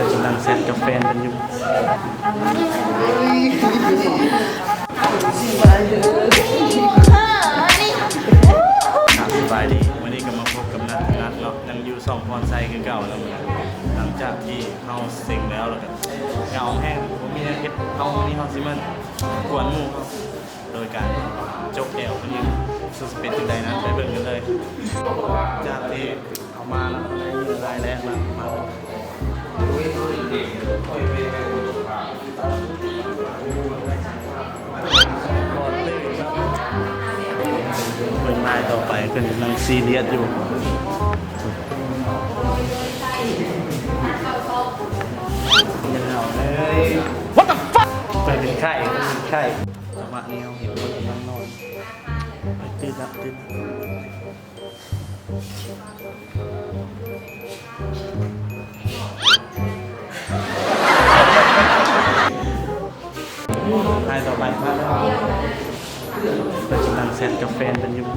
ເພິ່ນກຳລັງແຊັດກັບແຟນເພິ່ນຢູ່. ສະບາຍດີ ມື້ນີ້ກໍມາພົບກັບນັດ ນັດເນາະ ຍັງຢູ່ຊ່ອງພອນໄຊຄືເກົ່າເນາະ. ຫຼັງຈາກທີ່ເຮົາເສັງແລ້ວ ແລ້ວກໍເຫງົາແຮງ ບໍ່ມີຫຍັງເຮັດ ເຮົາ ມື້ນີ້ເຮົາຊິມາກວນໝູ່ເຮົາ ໂດຍການຈົກແອວເພິ່ນຢູ່ ຊິເປັນຈັ່ງໃດນັ້ນ ໄປເບິ່ງກັນເລີຍ. ຈາກທີ່ເຮົາມາແລ້ວ ໄດ້ຍິນຫຼາຍແລ້ວ ມາ ມາ ເພິ່ນລາຍຕໍ່ໄປ ເພິ່ນກຳລັງຊີຣຽສຢູ່. What the fuck? ເພິ່ນເປັນໄຂ້ ເພິ່ນເປັນໄຂ້ ຈັງຫວະນີ້ເຮົາເຫັນເພິ່ນກຳລັງນອນ. ຕື່ນລະ ຕື່ນ. ລາຍຕໍ່ໄປມາແລ້ວ ເພິ່ນກຳລັງແຊັດກັບແຟນເພິ່ນຢູ່.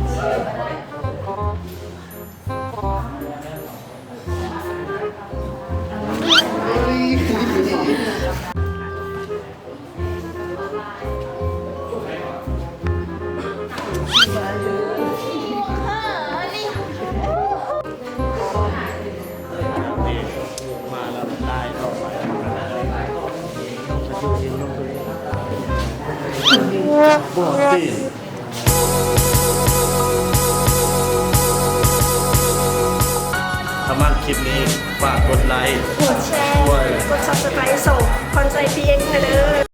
ຖ້າມັກຄລິບນີ້ ຝາກກົດໄລ ກົດແຊ ກົດ Subscribe ຊ່ອງພອນໄຊ ພີເອັກ ໃຫ້ເດີ.